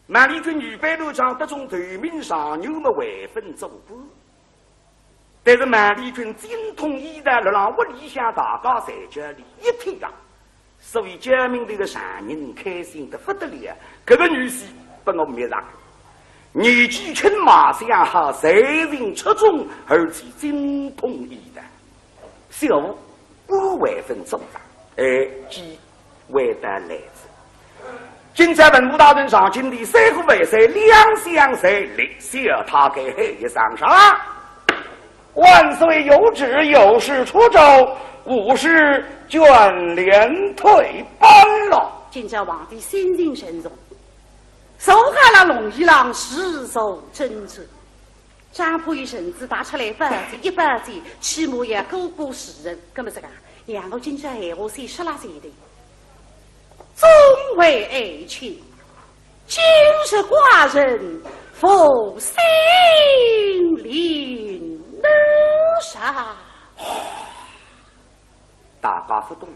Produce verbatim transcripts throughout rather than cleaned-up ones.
孟丽君女扮男装，得中头名状元么还朆做官。但是孟丽君精通医道，辣浪屋里向大家侪叫俚一体啊。所以家门头个丈人开心得不得了，搿个女婿拨我觅着个，年纪轻，卖相好，才情出众，而且精通医道。小官还朆做着，哎，机会到来哉。今朝文武大臣上金殿，三呼万岁，两相随立，小太监喊一声：“上！万岁有旨，有事出奏，无事卷帘退班了。”今朝皇帝心情沉重，坐好了龙椅浪，如坐针毡。 张婆由身子踏出来，抱仔一抱仔，起码要过过时辰。葛么这个，让我今朝闲话先说了前头。众位爱卿，今日寡人负心临楼上。大家勿懂。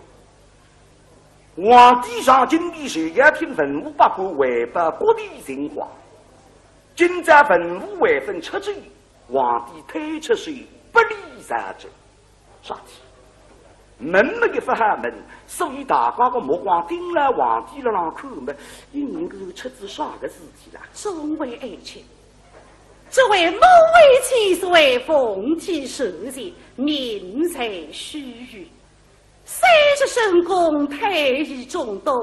皇帝上金殿是要听文武百官汇报各地情况。 今朝文武还朆出奏，皇帝推出是不理朝政。啥体？问么一勿好问，所以大家个目光盯牢皇帝辣浪看么，伊能够出仔啥个事体啦？众位爱卿，这位母后千岁凤体受疾，命在须臾。 虽是深宫太医众多，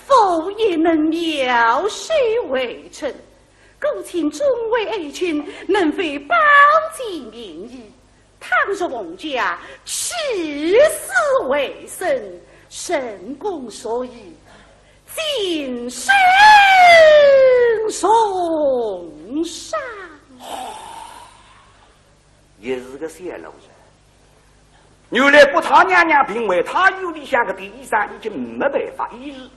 无一能妙手回春。故请众位爱卿能否保举名医？倘若皇家起死回生，深宫所以晋升重赏。 也是个小老人。原来国太娘娘病危，太医院里向个第一医生已经没办法医治，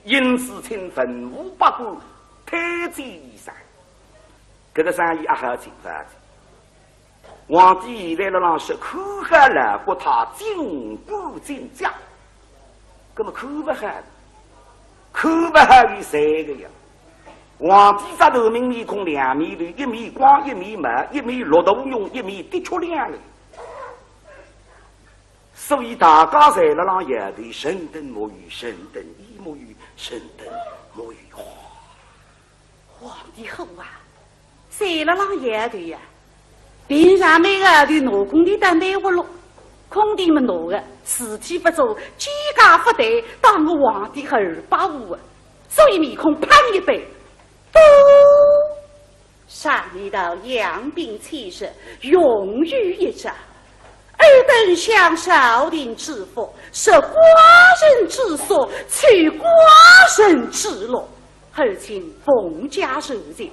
因此请文武百官推荐医生。搿个生意阿好请法子。皇帝现在辣浪说，看好了国太，尽官尽职。 葛么看勿好，看勿好有三个呀。皇帝只头名面孔两面头，一面光一面毛，一面绿豆蓊，一面的确良个。所以大家侪辣浪摇头，臣等没有，臣等亦没有，臣等没有。 皇帝火啊，侪辣浪摇头呀。平常每个号头拿工钿倒蛮活络，工钿么拿个，事体勿做，居家勿得，当我皇帝二百五啊。所以面孔板一板，嘟，常言道养兵千日，用于一朝。 尔等享朝廷之福，食寡人之粟，取寡人之禄，而今凤驾受疾，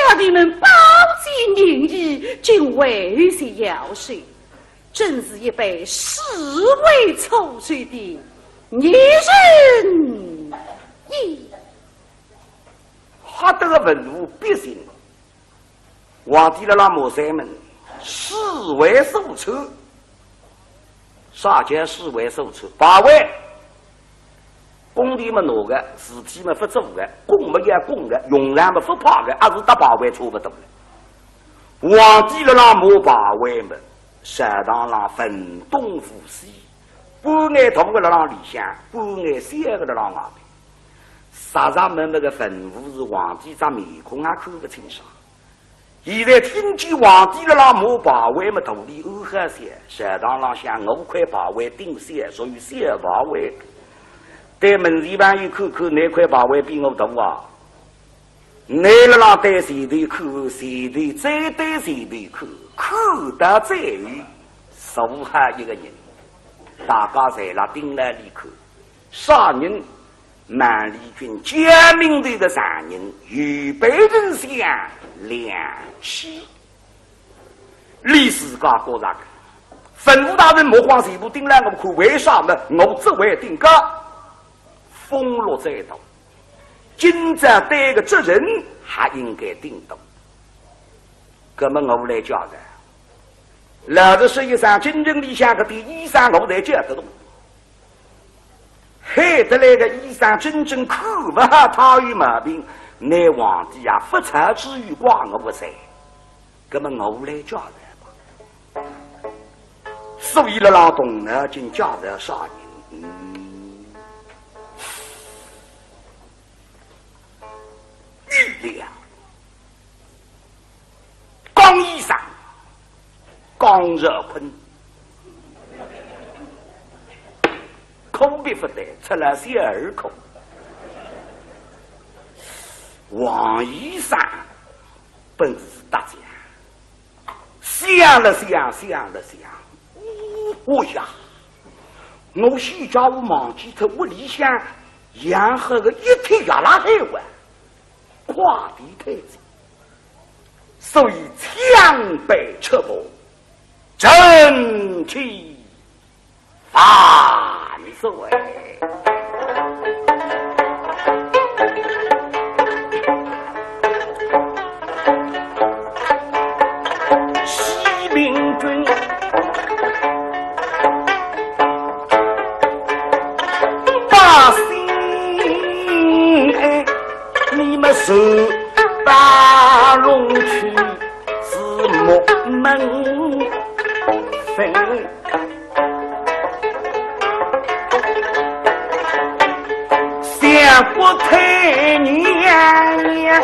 要你们保举名医，竟未及要事，真是一辈尸位素餐的孽人也。吓得个文武百姓 皇帝辣辣骂山门，尸位素餐。啥叫尸位素餐？牌位，工钿么拿个，事体么勿做个，供么要供个，用场么勿派个，还是搭牌位差勿多了。皇帝辣辣骂牌位么，朝堂浪分东分西，半眼大个辣浪里向，半眼小个辣浪外面。啥啥么么个文武是皇帝只面孔也看勿清爽。 现在听见皇帝辣辣骂牌位么，肚里暗好笑，朝堂浪向我块牌位顶小，属于小牌位。对门前朋友看看，哪块牌位比我大啊？倷辣辣对前头看，前头再对前头看，看到最后，坐下一个人，大家侪辣盯牢俚看。 啥人？孟丽君，家门头个丈人，右边丞相梁启。俚自家觉着个，文武大臣目光全部盯牢我看，为啥么？我职位顶高，俸禄最大，今朝对个责任还应该顶大。葛么我来交代，老实说一声，京城里向搿点医生我侪叫得动。 喊得来个医生真正看勿好太后毛病，乃皇帝啊，勿测之余怪我勿才，葛么我来叫人吧。所以辣辣动脑筋叫人啥人？嗯，预料。 江医生，江若坤，科别勿对，出了小儿科。王医生，本事大家，想了想，想了想，哦呀，我现在我忘记脱屋里向养好个一匹野拉海哇。 快点退走，所以抢备出发，正去万岁。启禀君， 百姓哎，你们受大龙去是木门分，想不太娘娘，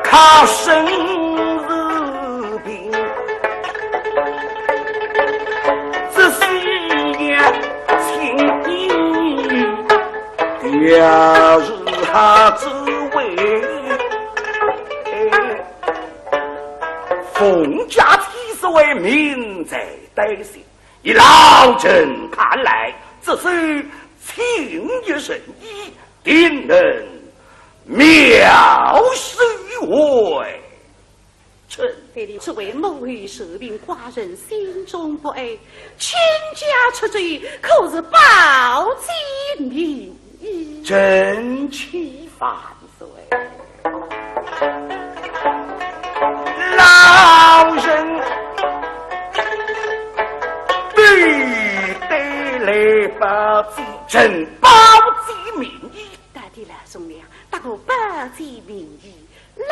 靠身子病。 只需要请你调查之位，凤驾千岁命在旦夕，以老臣看来，只需请一神医，定能妙手回 春。对你这位母后受病，寡人心中不安，卿家出奏，可是保举名医？臣启万岁。老臣对对来保举，臣保举名医。到底老兄了，大哥保举名医， 老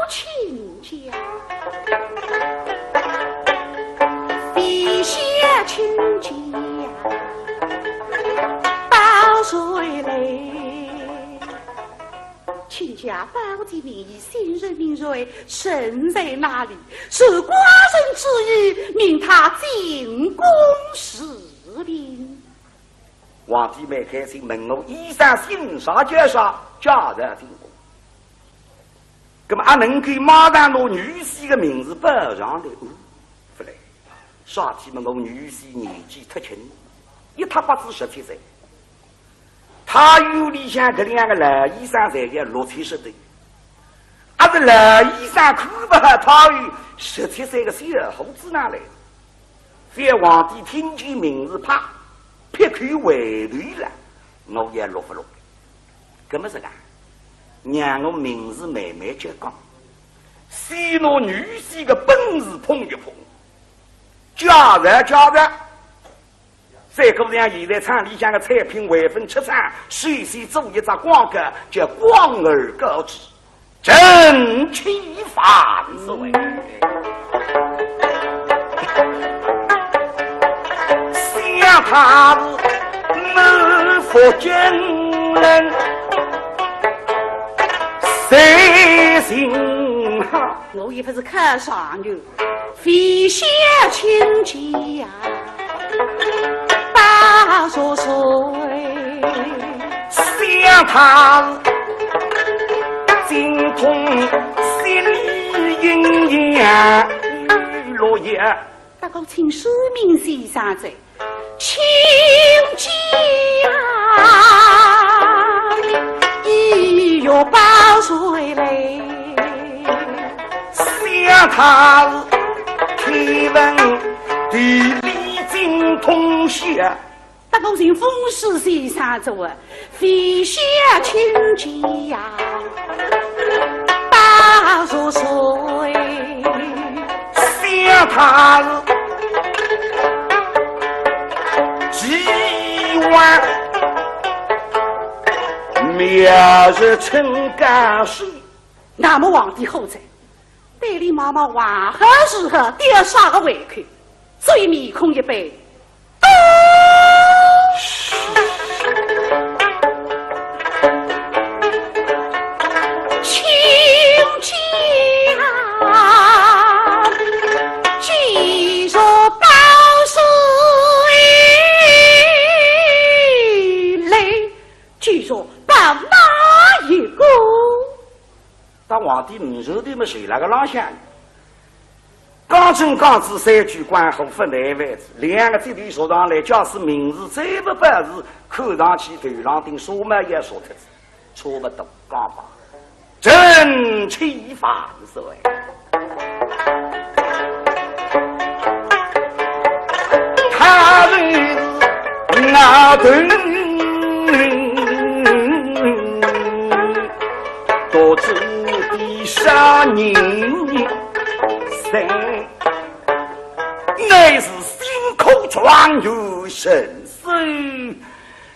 卿家，陛下卿家保谁来？卿家保举名医，姓甚名谁，身在哪里？受寡人之意，命他进宫侍病。 皇帝蛮开心，问我医生姓啥叫啥，叫人进宫。葛么阿能够马上拿女婿个名字报上来？哦，勿来。啥体么？我女婿年纪忒轻，一塌刮子十七岁。太医院里向搿两个老医生侪要六七十岁。 阿是老医生看勿好太医，十七岁个小伙子哪来？反而皇帝听见名字，啪，劈口回头了，我也落勿落。葛么是讲，让我名字慢慢叫讲，先拿女婿个本事捧一捧，加热加热。 再过像现在厂里向个产品还朆出厂，首先做一只广告，叫广而告之，臣启万岁。想他是满腹经纶，谁信哈？我也不是看上去。 非小卿家呀，八十岁。想他精通心理阴阳落叶。大哥，请说明先生哉。 卿家医药包谁来？想他是天文地理精通些。大哥，寻风水先生哉，非小卿家呀，八十岁。 想他是既往名也是真干事。那么皇帝后在，对俚望望，还是个吊煞个胃口，所以面孔一板。当皇帝面前头么，谁那个浪向？刚正刚直三句关乎分内位置，两个嘴里说上来，假使名字再不报字，看上去头浪顶纱帽也说脱仔，差不多讲吧。臣启万岁。他是那等独子的杀人谁？乃是新科状元，神手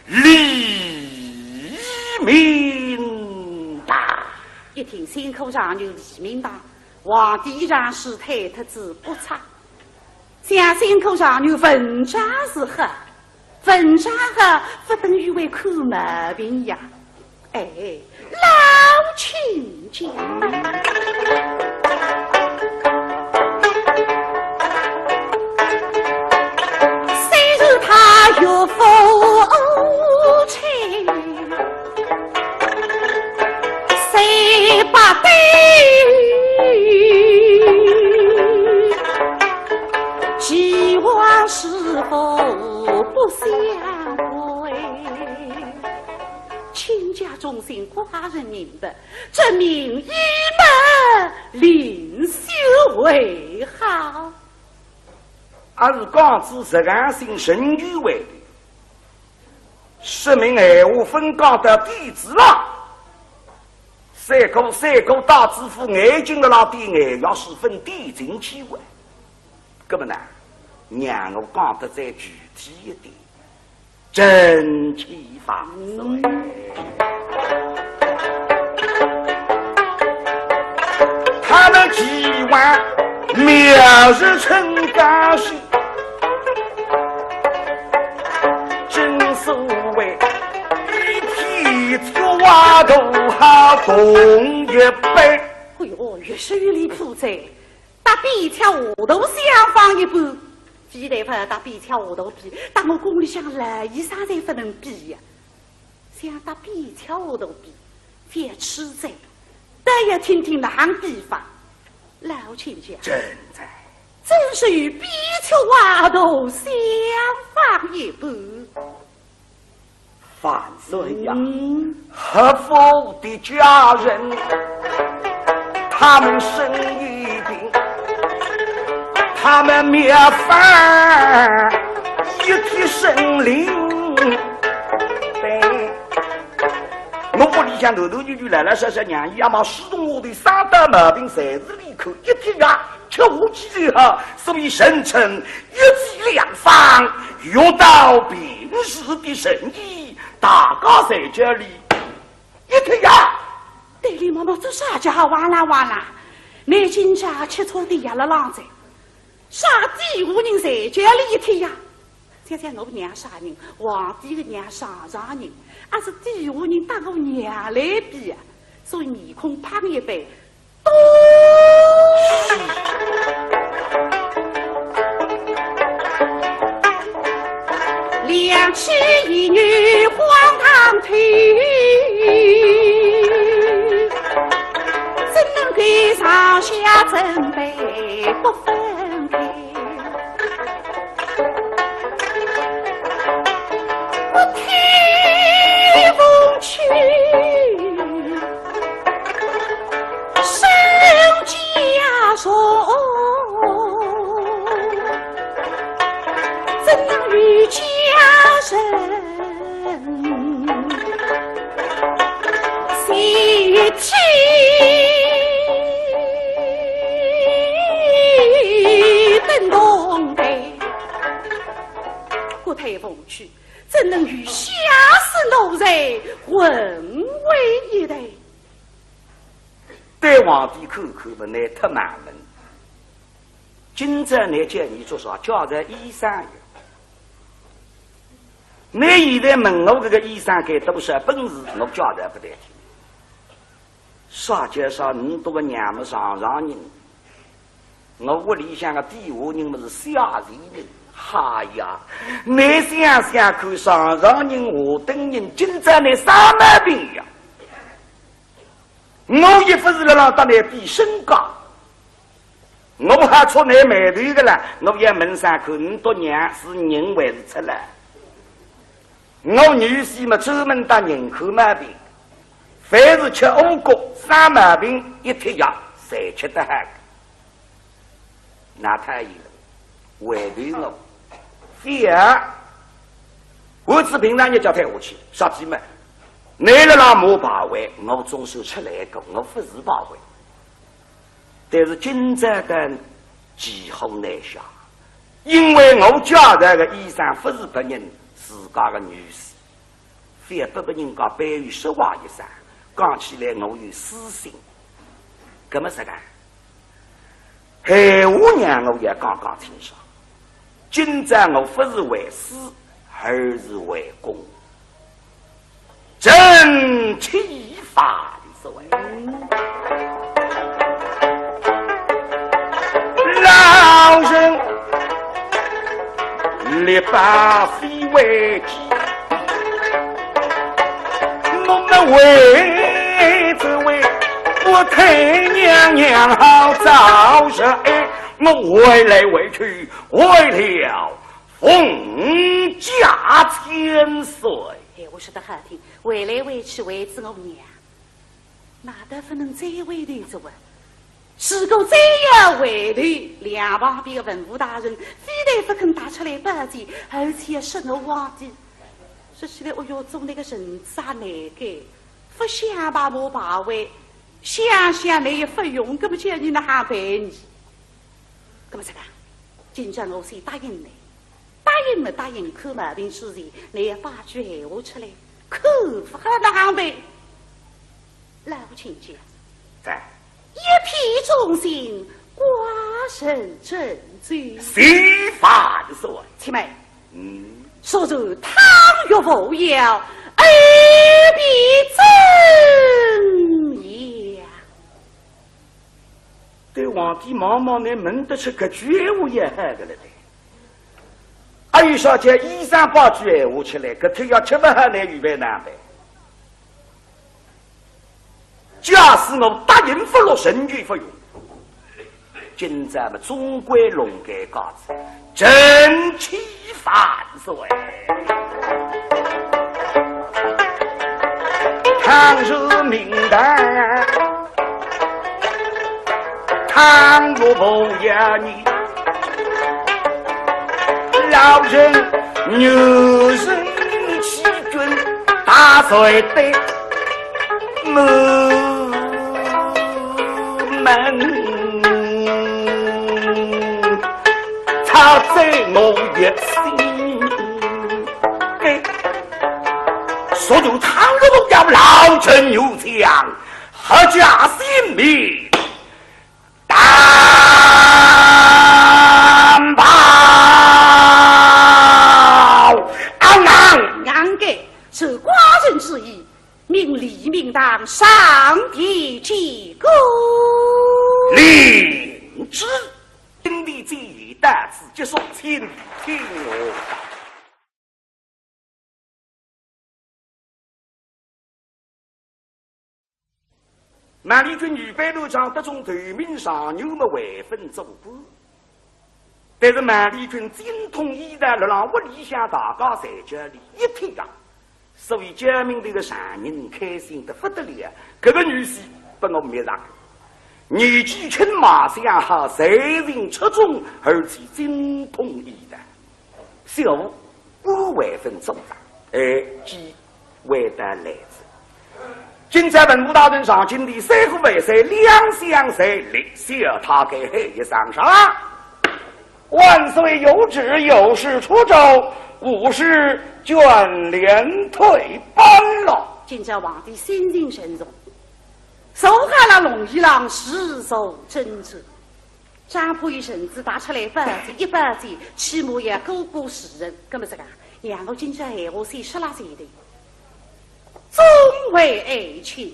李明达。一听新科状元李明达，皇帝一场势推脱仔不差。像新科状元文章是好，文章好不等于会看毛病呀。哎，老亲家。虽是他岳父亲，谁把对既往是否不相归？亲家忠心寡人明白，这名医嘛，另修为好。还是讲仔实梗性神医为的，说明闲话分讲到底子了。三哥，三哥，大知府眼睛了，那点眼药水分点进去喂。那么呢，让我讲得再具体一点。 臣启万岁。他们既往妙日春高兴，正所谓一匹铁鞋都好同一般。哎哟，越说越离谱哉。 搭扁鹊下头相仿一般，非但勿搭扁鹊下头比，搭我宫里向老医生侪勿能比呀。想搭扁鹊下头比，覅痴哉，倒要听听哪哼比法。老亲家，正在。真是与扁鹊下头相仿一般。 万岁呀，嗯。合府的家人，他们生一病，他们没法一体生灵。对，我屋里向头头就就来来少少娘姨阿妈，始终我的三大毛病侪是离开一体呀。 吃下去就好，所以人称一剂良方，药到病除的神医，大家侪叫俚一帖药。对俚望望，做啥介哇啦哇啦？倷今朝吃错的药了浪哉，啥底下人侪叫俚一帖药？想想我娘啥人，皇帝个娘上上人，阿是底下人搭我娘来比啊？所以面孔板一板， 两妻一女荒唐腿，怎能够上下枕背不分开？ 我推翁去，守家中，怎能与家人？ 国太凤去，怎能与下士奴才混为一谈？对皇帝看看么，倷忒蛮门。今朝倷叫伲做啥？叫着医生呀。倷现在问我搿个医生该多少本事，我叫着勿得听。 啥叫啥，倷笃个娘么上上人，我屋里向个底下人么是下贱人。哈呀，倷想想看，上上人下等人，今朝倷啥毛病呀？我又勿是辣辣搭倷比身价，我还触倷霉头个啦，我要问声看，倷笃娘是人还是畜生？ 我女婿么专门搭人看毛病，凡是吃五谷生毛病一帖药，侪吃得好个。那太医了，回头我，覅，我只平常日脚退下去，啥体么？倷辣辣骂败坏，我总算出来个，我勿是败坏。 但是今朝个骑虎难下，因为我叫着个医生勿是别人，自家个女婿，覅拨别人家背后说话一声，讲起来我有私心。搿么实梗，闲话让我也讲讲清爽。今朝我勿是为私，而是为公。 臣启万岁。老臣力拔非为己，我们为只为我太娘娘好早日哎，我回来回去为了 奉驾千岁。闲话说得好听，回来回去为仔我娘，那倒勿能再回头哉啊。如果再要回头，两旁边个文武大臣非但勿肯踏出来保驾，而且要说我皇帝。说起来，哦哟，做倷个臣子啊，难该，勿想白骂败坏，想想倷也勿用，搿么叫倷哪亨办呢？搿么实梗，今朝我先答应倷， 答应么答应，看毛病之前，倷要摆句闲话出来，看勿好哪亨办。老亲家，在。一片忠心，寡人斟酌。启万岁。且慢。嗯。说着倘若无效，尔便怎样？ 对皇帝望望，倷问得出搿句闲话也好个了啘。阿有啥叫医生摆句闲话出来，搿帖药吃勿好，倷预备哪办？假使我答应勿落，仍旧勿用。今朝么总归弄该架子，臣启万岁。倘若明旦 倘若无效呢，老臣女人欺君，大罪得满门，操罪我一心。哎，说着倘若无效，老臣有将 阖家性命担保。啊，俺。俺个受寡人之意，命李明堂上殿见过。领旨。今日之宴到此结束，请，请我。 孟丽君女扮男装，得中头名状元么还朆做官。但是孟丽君精通医道，辣辣屋里向大家侪叫俚一帖药，所以家门头个丈人开心得勿得了。搿个女婿拨我觅着个，年纪轻，卖相好，才情出众，而且精通医道。 小官还朆做着，哎，机会到来哉。今朝文武大臣上金殿，三呼万岁，两相随立，小太监喊一声：上！万岁有旨，有事出奏，无事卷帘退班了。今朝皇帝心情沉重，坐好了龙椅浪，自作斟酌。张婆姨身子踏出来，不急一不急，起码也过过世人。那么这个，让我今朝闲话先说了才对。众位爱卿，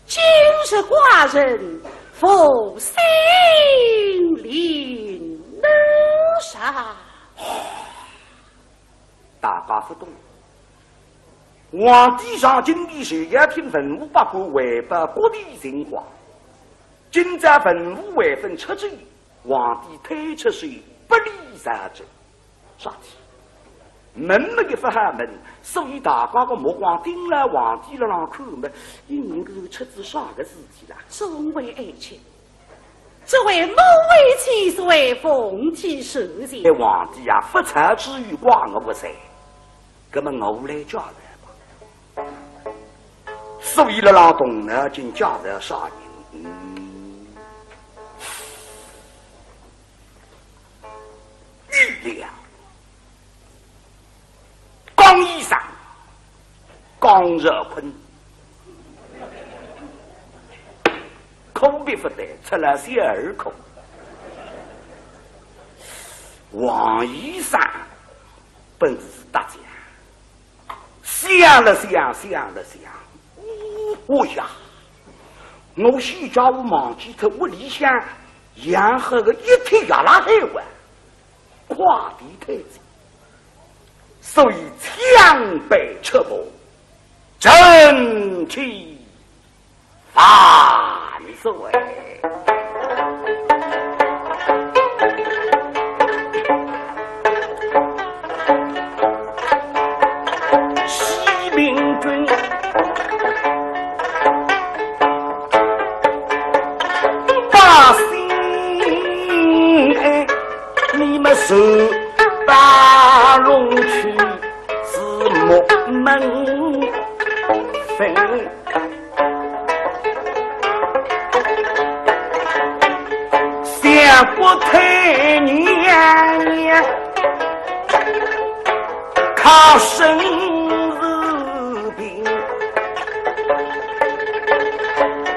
今日寡人负心临楼上。 大家勿懂。皇帝上金殿是要听文武百官汇报各地情况。今朝文武还朆出奏，皇帝推出是不理朝政。啥体？问末也勿好问，所以大家个目光盯牢皇帝辣浪看末，应该出仔啥个事体啦？众位爱卿， 这位母后千岁凤体受惊。哎，皇帝啊，勿测之虞怪我个哉，那么我来解释吧。所以辣浪动脑筋解释啥人？嗯，玉良。 江医生，江若坤，科别勿对，出了小儿科。王医生本事大家，想了想，想了想，哦呀，我小家伙忘记脱屋里向养好个一匹野狼海哇。 快点退走，所以枪板出鞘，正气万岁。启禀君，百姓哎， 你们是大龙去是木门分，想不太年年靠生日病，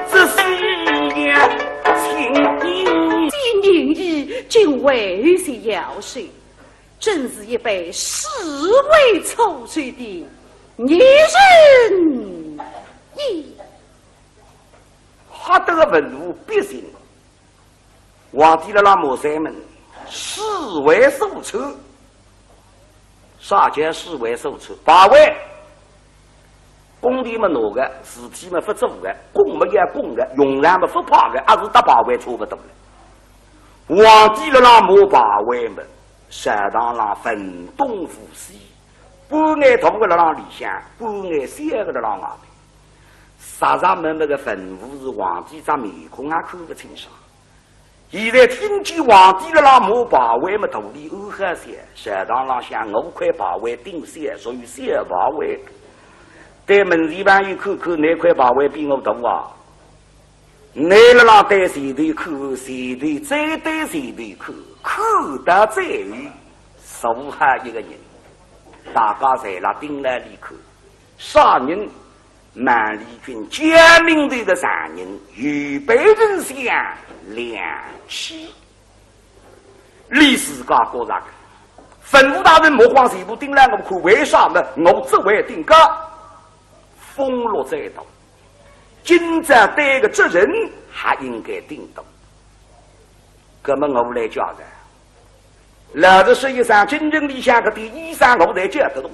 这是也请你。今年已经为是要岁， 真是一辈尸位素餐的孽人也。吓得个文武百姓，皇帝辣辣骂山门，尸位素餐。啥叫尸位素餐？牌位。 工钿么拿个，事体么勿做个，供么要供个，用场么勿派个，还是搭牌位差勿多了。皇帝辣辣骂牌位么，朝堂浪分东分西，半眼大个辣辣里向，半眼小个辣辣外头。啥啥么么个文武是皇帝只面孔也看勿清爽。 现在听见皇帝辣辣骂牌位么，肚里暗好笑，朝堂浪向我块牌位顶小，属于小牌位。对门前朋友看看，哪块牌位比我大啊？倷辣辣对前头看，前头再对前头看，看到最后，剩下一个人，大家侪辣盯牢俚看，啥人？ 孟丽君，家门头个丈人，有备人相，良妻。俚自家觉着，文武大臣目光全部盯牢我看，为啥呢？我只会盯牢，俸禄最大，今朝对个责任还应该顶大。那么我来解释，老实说一声，京城里向搿点医生我侪叫得动。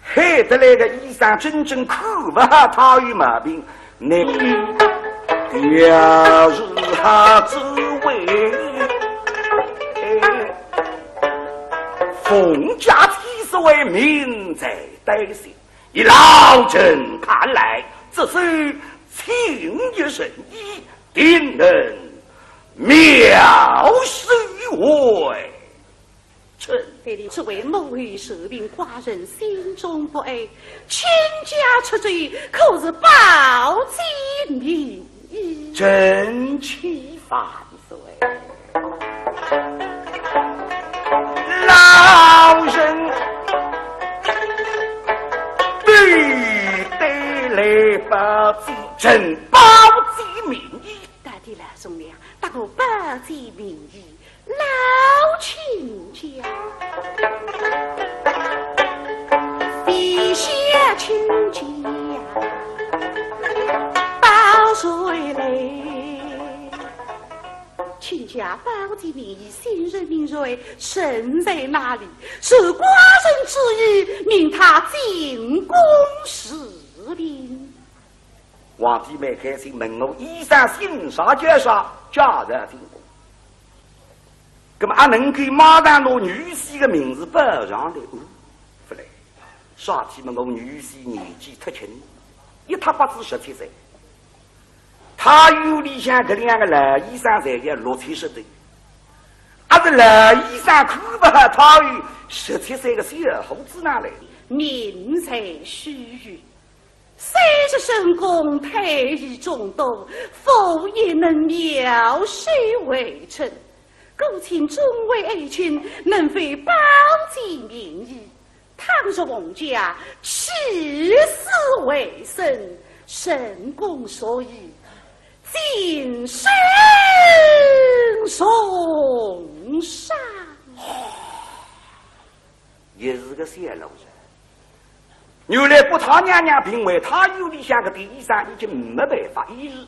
喊得来个医生真正看勿好他有毛病，你调是他滋味。哎，凤驾千岁命在旦夕，以老臣看来，只需请一神医，定能妙手回 春。这位母后受病，寡人心中不安，卿家出奏，可是保举名医？臣启万岁。老臣承包姐名义。大胆老忠良，搭我包姐名义，老亲家。非小亲家，包谁来？亲家包姐名义，姓甚名谁，身在哪里？受寡人之意，命他进宫侍病。 皇帝蛮开心，问我医生姓啥叫啥，叫啥进宫。那么阿能够马上拿女婿的名字报上来？哦，不来。啥体么？我女婿年纪忒轻，一塌刮子十七岁。太医院里向搿两个老医生侪要六七十岁，阿是老医生看勿好太医院十七岁的小伙子哪来？命在须臾。 虽是深宫太医众多，无一能妙手回春。故请众位爱卿，能否保举名医？倘若皇家起死回生，深宫所以，晋升重赏。 也是个小老人。原来国太娘娘病危，太医院里向个第一医生已经没办法医治，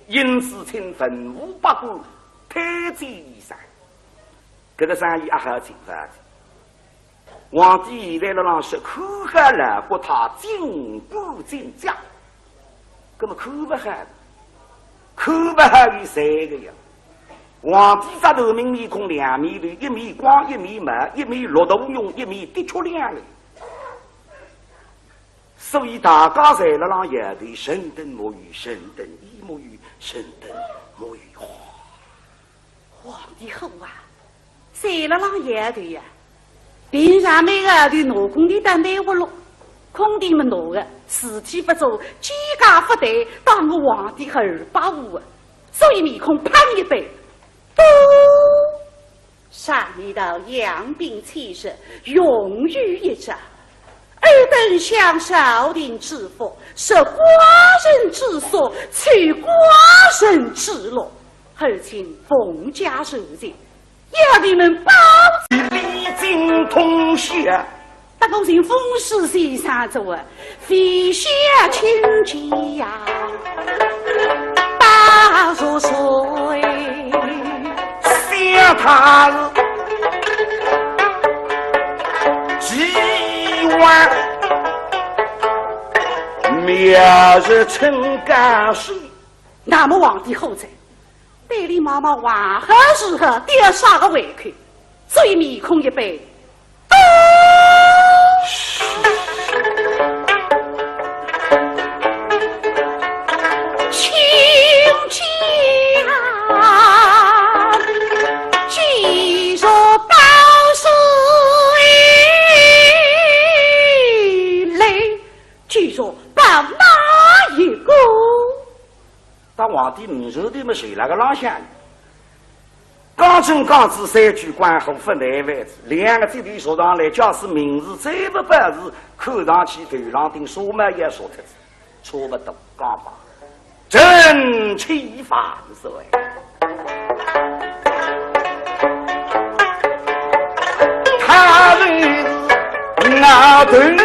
因此请文武百官推荐医生。搿个生意阿好进勿好进？皇帝现在辣浪说，看好了国太，进官进爵。 那么看勿好，看勿好有三个呀。皇帝只头面面孔两面头，一面光，一面毛，一面绿豆蓊，一面的确良个。所以大家侪辣浪摇头，臣等莫忧，臣等亦莫忧，臣等莫忧。 皇帝火啊，侪辣浪摇头呀。平常每个号头拿工钿倒蛮活络，工钿么拿个，事体勿做，居家勿退，当我皇帝二百五啊。所以面孔板一板，嘟，上面道养兵千日，用于一朝。尔等享朝廷之福，食寡人之粟，取寡人之禄， 而今凤驾受罪，要你们保举。李靖通晓。但我寻风水先生做啊，非小亲家呀，大若谁？想他是既往妙日春高时。 那么皇帝火哉，对俚望望，还好是好，吊啥个胃口？所以面孔一板，嘟，亲家，既然保谁来，既然保哪一个？ 当皇帝唔晓得么，谁辣个浪向？刚正刚直三句关乎分内位置，两个节头说上来，假使名字再不保持，看上去头浪顶纱帽也说脱仔，差不多讲吧。臣启万岁。 他人那等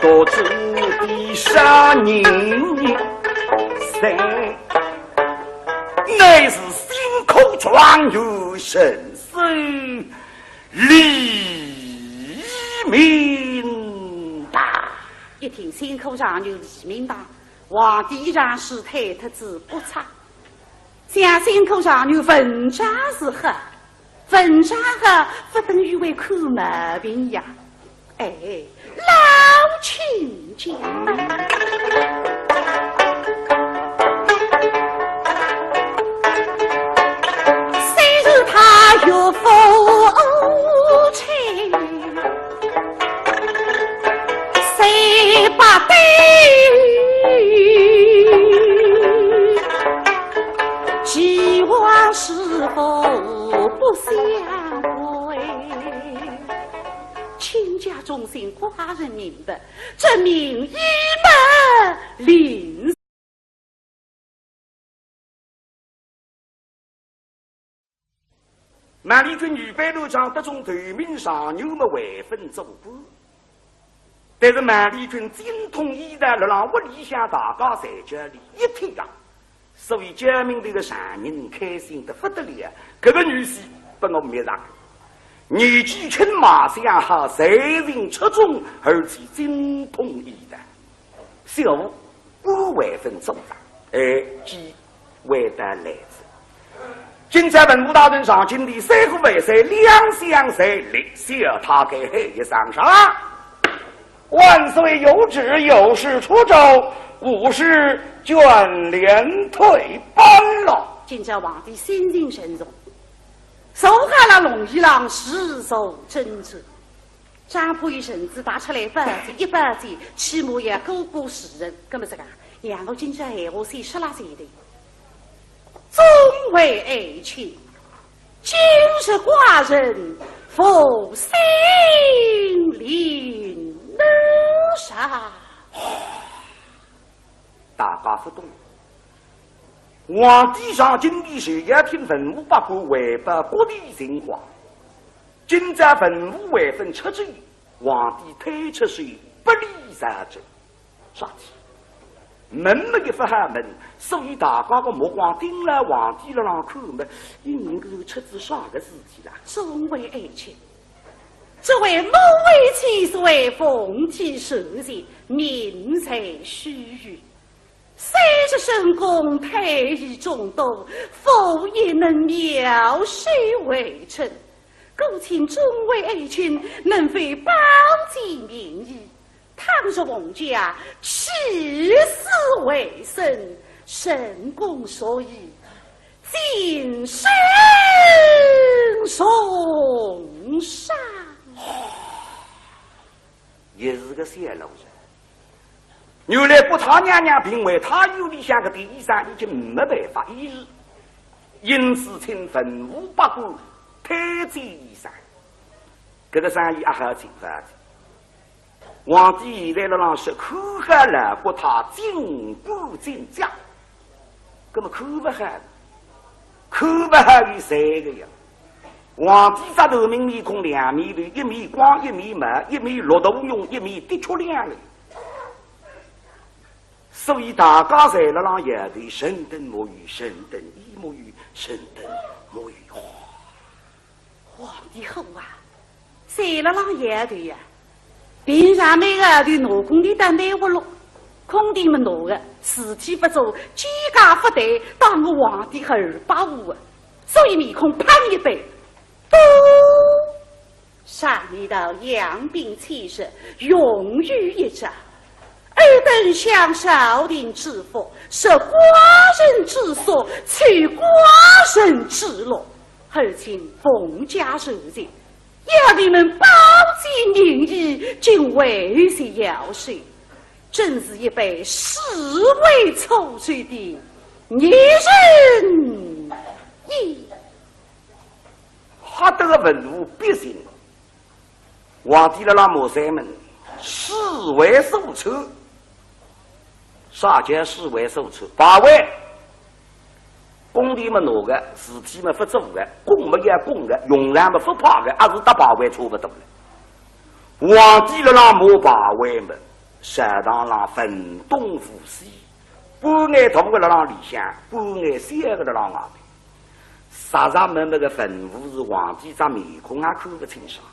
多知的杀人谁，乃是新科状元，神手李明达。一听新科状元李明达，皇帝一场势推脱仔不差。 像新科状元文章是好，文章好不等于会看毛病呀。哎，老亲家，虽是他岳父亲， 谁把对？既往是否不相归？亲家忠心寡人明白，这名医嘛，临孟丽君女扮男装，得中头名状元么，还朆做官。但是孟丽君精通医道，辣辣屋里向大家侪叫俚一帖啊。所以家门头个丈人开心得不得了，搿个女婿拨我觅着个，年纪轻，卖相好，才情出众，而且精通医道。小官还朆做着，哎，机会到来哉。今朝文武大臣上金殿，三呼万岁，两相随立，小太监喊一声：“上！万岁有旨，有事出奏，武士卷帘退班了。”今朝皇帝心情沉重，坐好了龙椅浪，四周斟酌。 张婆姨身子踏出来，不急一不急，起码也过过世人。那么这个，让我今朝闲话先说了前头。众位爱卿，今日寡人负心临楼上。大家勿懂。皇帝上金殿是要听文武百官汇报各地情况。 今朝文武还朆出奏，皇帝推出是不理朝政。啥体？问么一勿好问，所以大家个目光盯牢皇帝辣浪看么，应该出仔啥个事体啦？众位爱卿，这位母后千岁凤体受疾，命在须臾。 虽是深宫太医众多，无一能妙手回春。故请众位爱卿能否保举名医？倘若皇家起死回生，深宫所以晋升重赏。也是个小老人。 原来国太娘娘病危，太医院里向个第一医生已经没办法医治，因此请文武百官推荐医生。搿个生意阿好请法子。皇帝现在辣浪说，看好了国太，进官进爵。 搿么看勿好，看勿好有三个呀。皇帝只头名面孔两面头，一面光一面毛，一面绿豆蓊，一面的确良个。所以大家侪辣浪摇头，臣等没有，臣等亦没有，臣等没有。 皇帝火啊，侪辣浪摇头呀。平常每个号头拿工钿倒蛮活络，工钿么拿个，事体勿做，肩胛勿抬，当我皇帝二百五啊，所以面孔板一板。嘟！常言道养兵千日，用于一朝。 尔等想朝廷之福，食寡人之粟，取寡人之禄，而今凤驾受疾，要你们保举名医，竟为些要事，真是一辈尸位素餐的孽人也。吓得个文武百官 皇帝辣辣骂山门，尸位素餐。啥叫尸位素餐？牌位，工钿么拿个，事体么勿做个，供么要供个，用场么勿派个，还是搭牌位差勿多了。皇帝辣辣骂牌位么，朝堂浪文东武西，半眼大个辣浪里向，半眼小个辣浪外头。煞煞末末个文武是皇帝只面孔也看勿清爽。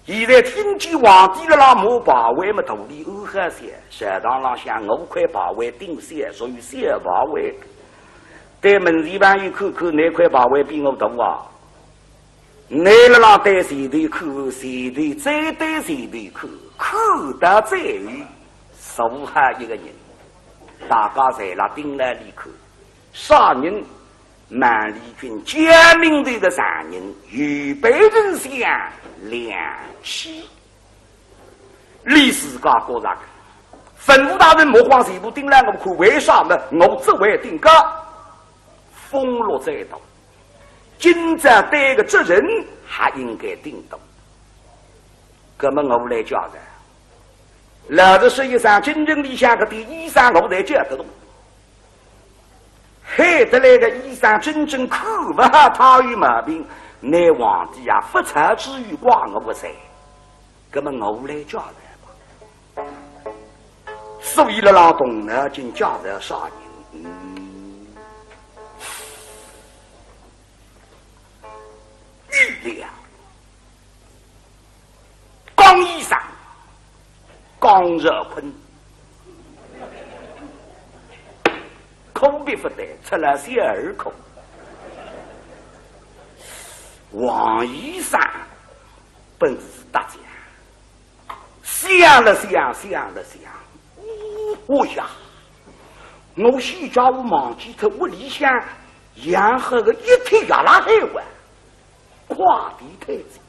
现在听见皇帝辣辣骂牌位么，肚里暗好笑，朝堂浪向我块牌位顶小，属于小牌位。对门前朋友看看，哪块牌位比我大啊？倷辣辣对前头看，前头再对前头看，看到最后，坐好一个人，大家侪辣盯牢俚看。 啥人？孟丽君，家门头个丈人，右边丞相梁启。俚自家觉着个，文武大臣目光全部盯牢我看，为啥呢？我只会盯个风落再大，今朝对个这人还应该盯到。搿么我来叫噻。老实说一声，京城里向搿点医生我侪叫得动。喊得来个医生真正看勿好太后毛病，乃皇帝啊，勿测之余怪我个噻。搿么我来叫噻吧。所以辣辣动脑筋叫噻啥人？嗯，玉良。 江医生，江若坤，科别勿对，出了小儿科。王医生本事大家，想了想，想了想，哦呀，我现在我忘记脱屋里向养好个一帖药拉海哇。 快点退走，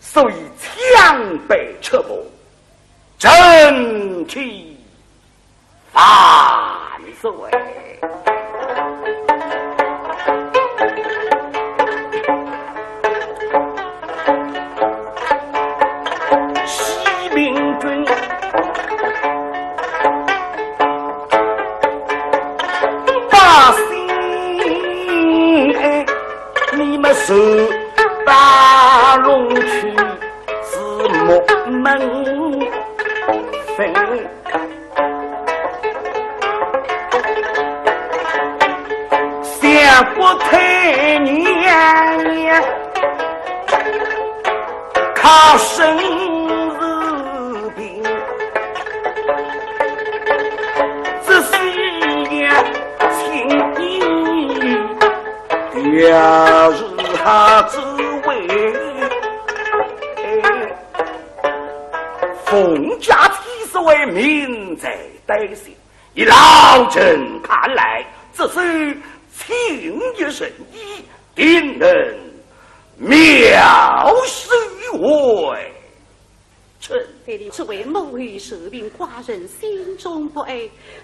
所以抢辈出没，正气万岁。西明君 把心爱，你们受大龙去是木门分。想不太娘娘，她生日病。 只需要请你调是他之位。凤驾千岁命在旦夕，以老臣看来，只需请一神医，定能妙手回 春。对你只为母后受病，寡人心中不安，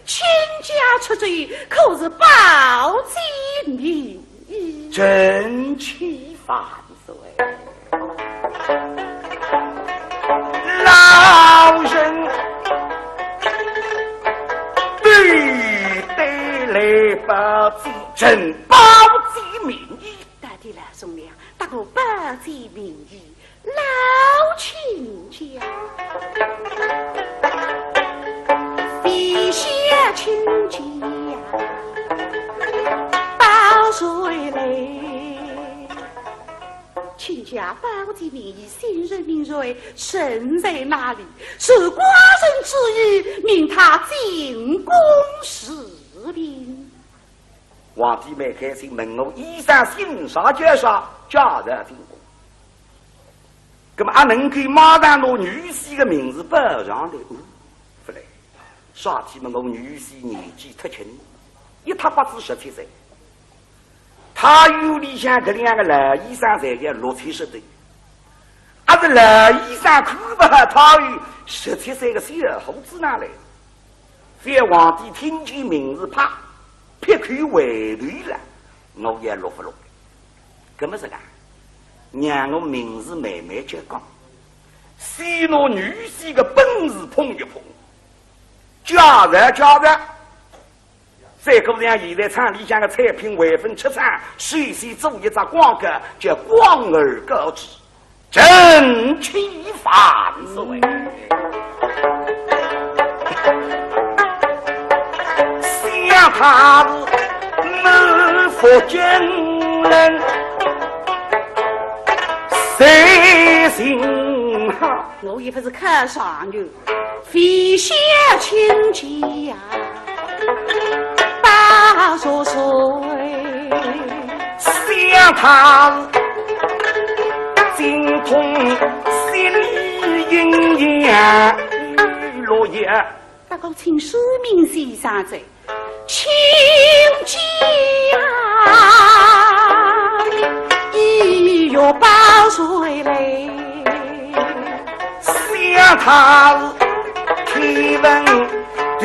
卿家出奏，可是保举名医？臣启万岁。老臣对对来保举，臣保举名医。到底老兄娘，搭我保举名医， 老卿家，陛下卿家，保谁来？卿家保举名医，姓甚名谁，身在哪里？受寡人之意，命他进宫侍病。 皇帝蛮开心，问我医生姓啥叫啥，叫啥进宫。那么阿能够马上拿女婿的名字报上来？哦，勿来。啥体么？我女婿年纪忒轻，一塌刮子十七岁。太后里向搿两个老医生侪要六七十岁。 阿是老医生看勿好太后，十七岁个小伙子哪来？反皇帝听见名字，啪，劈口回头了，我也落勿落。搿么是讲，让我名字慢慢叫讲，先拿女婿个本事捧一捧，加热加热。 再过像现在厂里向个产品还朆出厂，首先做一只广告，叫广而告之，臣启万岁。想他是满腹经纶，谁信哈？我也不是看上去。 飞下亲戚呀，八十岁。想他精通心理阴阳六液。不过请说明先生哉，亲戚呀，医药八十岁嘞。想他是天文地